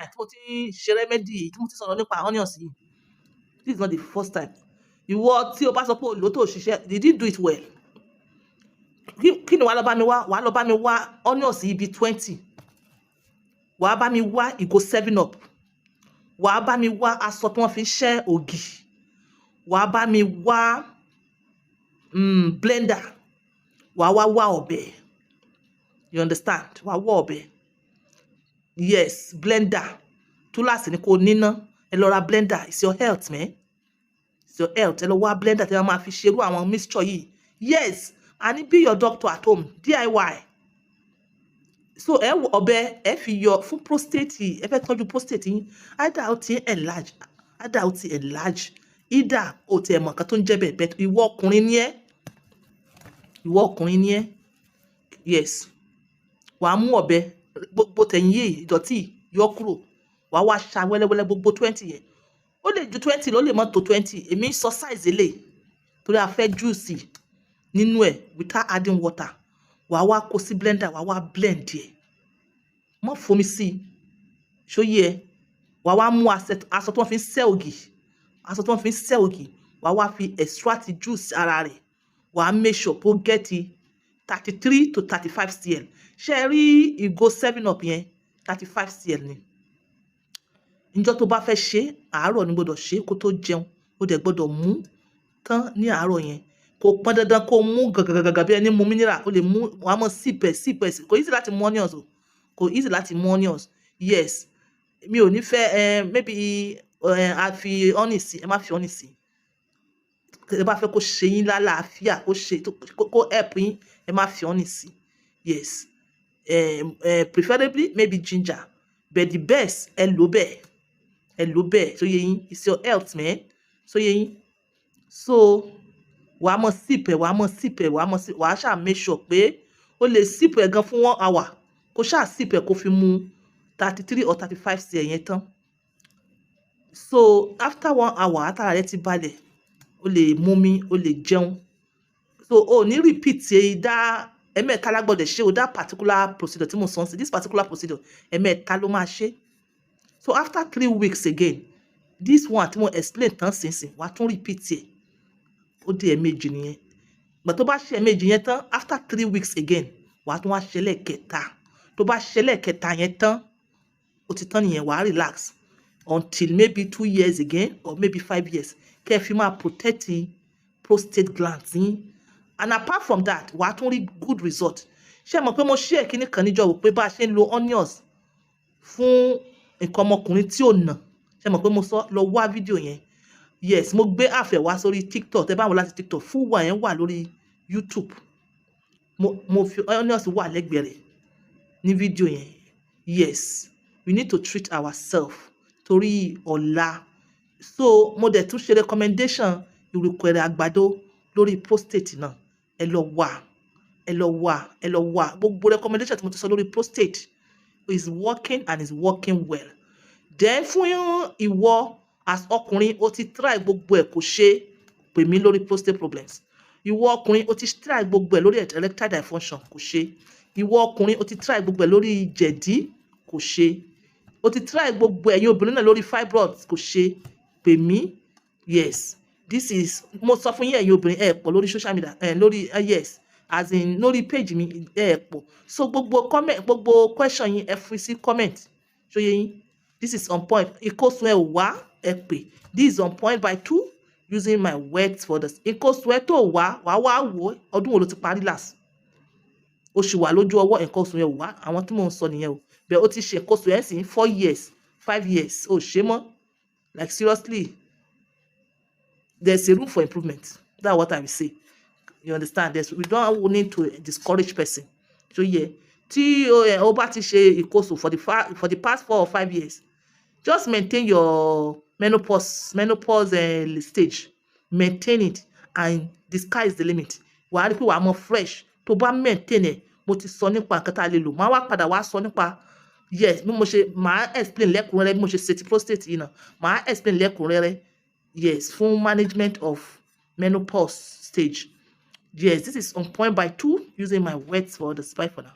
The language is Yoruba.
time tí mo ti ń ṣe remedy, tí mo ti sọ̀rọ̀ nípa onions yìí. This is not the first time. Ìwọ tí o bá sọ pé o lò tó ṣiṣẹ́, did you do it well? Kí ni wàá lọ bá mi wá? Wàá lọ bá mi wá onions yìí bíi 20, wàá bá mi wá ìgò 7 Up, wàá bá mi wá aṣọ tí wọ́n fi ń ṣẹ́ ògì, wàá bá mi wá blender, wàá wá wá ọ̀bẹ. You understand? Wàá wá ọ̀bẹ. Yes, blender túláàsì ni kò níná. Ẹ lọ ra blender. It's your health, man, it's your health. Ẹ lọ wá blender tí wọ́n máa fi ṣerú àwọn mixture yìí. Yes, and be your doctor at home, DIY. So ẹ wọ ọ̀bẹ, ẹ fi yọ fún prostate yìí. Ẹ fẹ́ tọ́jú prostate yín, either ó ti enlarge, either ó ti enlarge, either ó ti ẹ̀ mọ̀ nǹkan tó ń jẹ́ bẹ́ẹ̀. Bẹ́ẹ̀ ìwọ ọkùnrin ni ẹ́, ìwọ ọkùnrin ni ẹ́. Yes, wàá mú ọ̀bẹ, gbogbo tẹ̀yìn yìí, ìdọ̀tí yọ kúrò. Wàá wá ṣa wẹ́lẹ́wẹ́lẹ́ gbogbo 20 yẹn. Ó lè ju 20 ló lè mọ́ tó 20. Èmi ń sọ size eléyìí torí a fẹ́ juice nínú ẹ̀ without adding water. Wàá wá kó sí blender, wàá wá blend ẹ̀, mọ́ fomi sí i. Ṣó yé ẹ? Wàá wá mú aṣọ tí wọ́n fi ń sẹ́ ògì, aṣọ tí wọ́n fi ń sẹ́ ògì, wàá wá fi extract juice ara rẹ̀. Wàá make sure kó get 33 to 35 cl. Ṣé ẹ rí ìgò 7 Up yẹn? 35 cl ni. Níjọ́ tó bá fẹ́ ṣe, àárọ̀ ni gbọ́dọ̀ ṣe kó tó jẹun. Ó dẹ̀ gbọ́dọ̀ mú tán ní àárọ̀ yẹn. Kò pọn dandan kó mú gàgàgàgà bí ẹni mu mineral. Ó lè mú, wàá mọ̀ sip ẹ̀, sip ẹ̀. Kò easy láti mú onions o, kò easy láti mú onions. Yes, mi ò ní fẹ́ ẹ maybe ẹ a fi honey sí. Ẹ má fi honey sí. Ẹ bá fẹ́ kó ṣe yín lálàáfíà, kó ṣe kó help yín, ẹ má fi honey sí. Yes, preferably maybe ginger, but the best, ẹ lò bẹ́ẹ̀, ẹ lò bẹ́ẹ̀. Ṣó yé yín? It's your health, man. Ṣó yé yín? So wàá mọ sip ẹ̀, wàá mọ sip ẹ̀, wàá mọ sip. Wàá ṣáà make sure pé o lè sip ẹ̀ gan fún one hour, kó ṣáà sip ẹ̀, kó fi mu 33 or 35 cl yẹn tán. So after one hour, àtàrà rẹ ti balẹ̀, o lè mumi, o lè jẹun. So o ní repeat ẹ dá ẹ̀mẹ́ta lágbọ́dọ̀ ṣe o. That particular procedure tí mo sọ sí, this particular procedure, ẹ̀mẹ́ta ló máa ṣe. So after 3 weeks again, this one tí mo explain tán sínsìn, wàá tún repeat ẹ̀. Ó di ẹ̀ẹ̀mejì nìyẹn. Ìgbà tó bá ṣe ẹ̀ẹ̀mejì yẹn tán, after 3 weeks again, wàá tún wá ṣe lẹ́ẹ̀kẹta. Tó bá ṣe lẹ́ẹ̀kẹta yẹn tán, ó ti tán nìyẹn. Wàá relax until maybe 2 years again or maybe 5 years, kẹ́ ẹ fi máa protect prostate gland yín. And apart from that, wàá tún rí good result. Ṣé ẹ mọ̀ pé mo share kíní kan níjọ́ wò pé bá a ṣe ń lo onions fún nǹkan ọmọkùnrin tí ò nà? Ṣé ẹ mọ̀ pé mo sọ? Lọ wá fídíò yẹn. Yes, mo gbé àfẹ́ wá sórí TikTok. Tẹ́ bá wò láti TikTok, full one yẹn wà lórí YouTube. Mo fi onions wà lẹ́gbẹ̀ẹ́ rẹ̀ ní fídíò yẹn. Yes, we need to treat ourselves torí ọ̀la. So mo dẹ̀ tún ṣe recommendation ìrùkẹ̀rẹ̀ àgbàdo lórí prostate náà. Ẹ lọ wá, ẹ lọ wá, ẹ lọ wá. Gbogbo recommendation tí mo ti sọ lórí prostate is working and is working well. Then fún ìwọ as ọkùnrin, o ti try gbogbo ẹ̀, kò ṣe, pè mí lórí prostate problems. Ìwọ ọkùnrin, o ti try gbogbo ẹ̀ lórí erectile dysfunction, kò ṣe. Ìwọ ọkùnrin, o ti try gbogbo ẹ̀ lórí jẹ̀dí, kò ṣe. O ti try gbogbo, ẹ̀yin obìnrin náà, lórí fibroids, kò ṣe, pè mí. Yes, this is, mo sọ fún yín, ẹ̀yin obìnrin, ẹ pọ̀ lórí social media ẹ lórí yes, as in lórí page mi, ẹ pọ̀. So gbogbo comment, gbogbo question yín, ẹ fi sí comment. Ṣó yé yín? This is on point. Ìkóso ẹ wá, ẹ pè. This is on point by two, using my words for this. Ìkóso ẹ tó wá, wá wá wò, ọdún wo ló ti parí last? Oṣù wà lójú ọwọ́, nǹkan oṣù yẹn wá. Àwọn tí mò ń sọ nìyẹn o. Bẹ́ẹ̀ ó ti ṣe nǹkan oṣù yẹn sí 4 years, 5 years, ó ṣe mọ́. Like seriously, there's a room for improvement. That's what I will say. You understand? We don't need to discourage person. So yeah, tí o bá ti ṣe ìkóso for the past 4 or 5 years, just maintain your menopause stage. Maintain it and the sky is the limit. Wàá rí pé wàá mọ fresh tó bá maintain ẹ̀. Mo ti sọ nípa nǹkan tá a lè lò. Màá wá padà wá sọ nípa, yes, bí mo ṣe màá explain lẹ́kùnrẹ́rẹ́ bí mo ṣe ṣe ti prostate yìí náà. Màá explain lẹ́kùnrẹ́rẹ́, yes, fún management of menopause stage. Yes, this is on point by two, using my words for the. Bye for now.